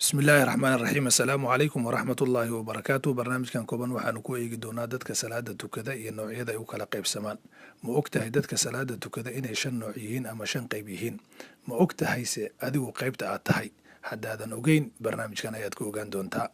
Bismillaahi raxmaani raxiim. Assalaamu calaykum waraxmatullaahi wabarakaatu. Barnaamijkan kooban waxaanu ku eegi doonaa dadka salaada tukada iyo noocyada ay u kala qaybsamaan. Ma og tahay dadka salaada tukada inay shan nooc yihiin ama shan qayb yihiin? Ma og tahayse adigu qaybta aad tahay? Haddaadan ogeyn, barnaamijkan ayaad ku ogaan doontaa.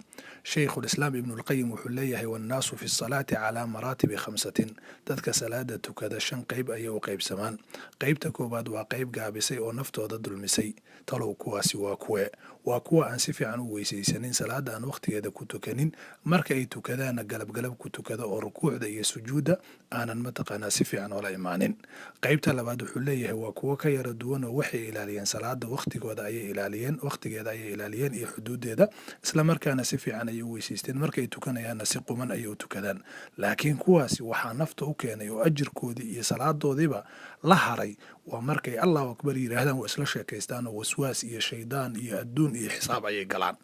Shaykhulislaam Ibnulqayim wuxuu leeyahay: wannaasu fi salaati calaa maraatibi khamsatin. Dadka salaada tukada shan qayb ayay u qaybsamaan. Qaybta koowaad waa qayb gaabisay oo naftooda dulmisay. Talow kuwaasi waa kuwe? Waa kuwa aan si fiican u weysaysanin, salaada aan wakhtigeeda ku tukanin, marka ay tukadaanna galabgalab ku tukada oo rukuucda iyo sujuudda aanan mataqaanaa si fiican oola imaanin. Qaybta labaad wuxuu leeyahay waa kuwo ka yara duwan oo waxay ilaaliyeen salaada, wakhtigooda ayay ilaaliyeen, wakhtigeeda ayay ilaaliyeen iyo xuduuddeeda, islamarkaana si fiican ayay u weysaysteen, markay tukanayaanna si quman ayay u tukadaan. Laakiin kuwaasi waxaa nafta u keenay oo ajirkoodii iyo salaadoodiiba la haray waa markay Allahu akbar yidhaahdaan waa isla sheekaystaan oo waswaas iyo shaydaan iyo adduun iyo xisaab ayay galaan.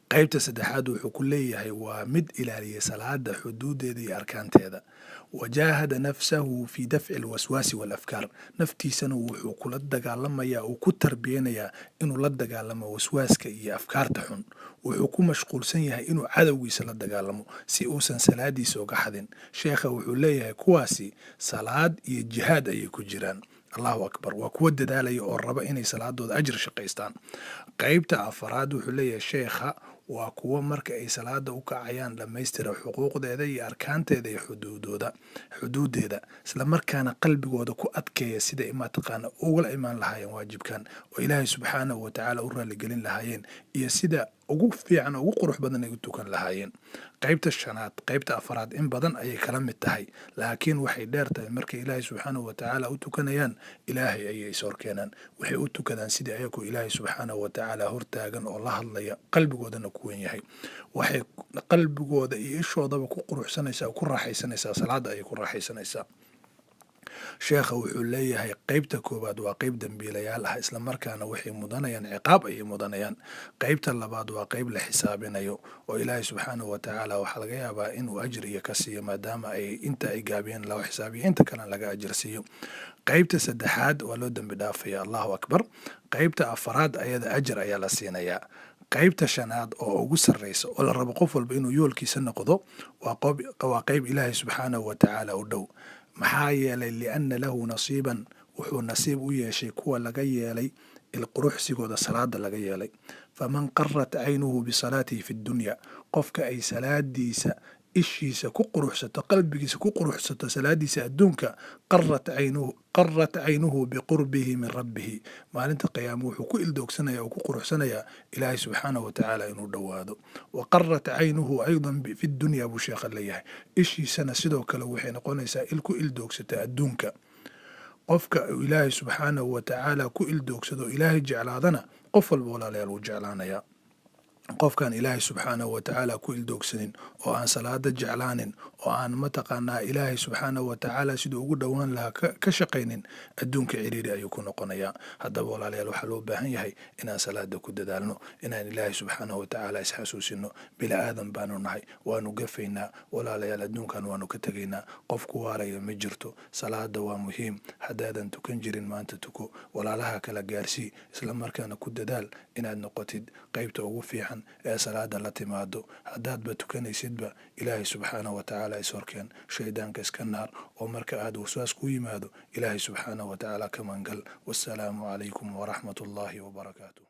Qaybta saddexaad wuxuu ku leeyahay waa mid ilaaliyay salaada xuduudeeda iyo arkaanteeda. Wajaahada nafsahu fi dafci alwaswaasi waalafkaar. Naftiisana wuxuu kula dagaalamayaa uu ku tarbiyanayaa inuu la dagaalamo waswaaska iyo afkaarta xun. Wuxuu ku mashquulsan yahay inuu cadowgiisa la dagaalamo si uusan salaadiisa uga xadin. Sheekha wuxuu leeyahay kuwaasi salaad iyo jihaad ayay ku jiraan. Allahu akbar! Waa kuwa dadaalaya oo raba inay salaadooda ajir shaqaystaan. Qaybta afaraad wuxuu leeyahay sheekha waa kuwo marka ay salaada u kacayaan dhammaystira xuquuqdeeda iyo arkaanteeda iyo xuduudooda xuduuddeeda, islamarkaana qalbigooda ku adkeeya siday mataqaana ugula imaan lahaayeen waajibkan oo Ilaahay subxaanahu watacaala u raaligelin lahaayeen iyo sida ugu fiican oo ugu qurux badan ay u tukan lahaayeen. Qaybta shanaad qaybta afaraad in badan ayay kala mid tahay, laakiin waxay dheer tahay markay Ilaahay subxaanahu watacaala u tukanayaan Ilaahay ayay is horkeenaan. Waxay u tukadaan sidii ayagoo Ilaahay subxaanahu watacaala hortaagan oo la hadlaya, qalbigoodana ku wen yahay. Waxay qalbigooda iyo ishoodaba ku quruxsanaysaa, ku raaxaysanaysaa salaada ayay ku raaxaysanaysaa. Sheekha wuxuu leeyahay qaybta koowaad waa qayb dembiilayaal ah, islamarkaana waxay mudanayaan ciqaab ayay mudanayaan. Qaybta labaad waa qayb la xisaabinayo oo Ilaahay subxaanahu watacaala waxaa laga yaabaa inuu ajir iyo ka siiyo maadaama ay inta ay gaabiyeen loo xisaabiyo, inta kalena laga ajir siiyo. Qaybta saddexaad waa loo dembi dhaafaya. Allahu akbar! Qaybta afaraad ayada ajir ayaa la siinayaa. Qaybta shanaad oo ugu sarreysa oo la rabo qof walba inuu yoolkiisa noqdo waa qayb Ilaahay subxaanahu watacaala u dhow. Maxaa yeelay, lianna lahu nasiiban, wuxuu nasiib u yeeshay kuwa laga yeelay ilquruxsigooda salaada laga yeelay. Faman qarat caynuhu bisalaatihi fi ddunya, qofka ay salaadiisa ishiisa ku quruxsato, qalbigiisa ku quruxsato salaadiisa adduunka, qarat caynuhu biqurbihi min rabbihi. Maalinta qiyaama wuxuu ku ildoogsanaya oo ku quruxsanayaa Ilaahay subxaanahu watacaala inuu dhowaado. Wa qarat caynuhu aydan fi dunya buu sheekha leeyahay. Ishiisana sidoo kale waxay noqonaysaa il ku ildoogsata adduunka. Qofka uu Ilaahay subxaanahu watacaala ku ildoogsado, Ilaahay jeclaadana, qof walba walaalayaal wuu jeclaanayaa. Qofkaan Ilaahay subxaanahu watacaala ku ildoogsanin oo aan salaada jeclaanin oo aan mataqaanaa Ilaahay subxaanahu watacaala siduu ugu dhowaan lahaa ka shaqaynin, adduunka ciriiri ayuu ku noqonayaa. Haddaba walaalayaal, waxaa loo baahan yahay inaan salaada ku dadaalno, inaan Ilaahay subxaanahu watacaala isxasuusino. Bila aadan baanu nahay, waanu gafaynaa walaalayaal, adduunkan waanu ka tegaynaa. Qof ku waaraya ma jirto. Salaada waa muhiim. Haddaadan tukan jirin, maanta tuko, walaalaha kala gaarsii, islamarkaana ku dadaal inaad noqotid qaybta ugu fiican ee salaada la timaado. Haddaadba tukanaysidba, Ilaahay subxaanahu watacaala ishorkeen, shaydaanka iska naar, oo marka aad waswaas ku yimaado Ilaahay subxaanahu watacaala ka mangal. Wassalaamu calaykum waraxmat ullaahi wabarakaatu.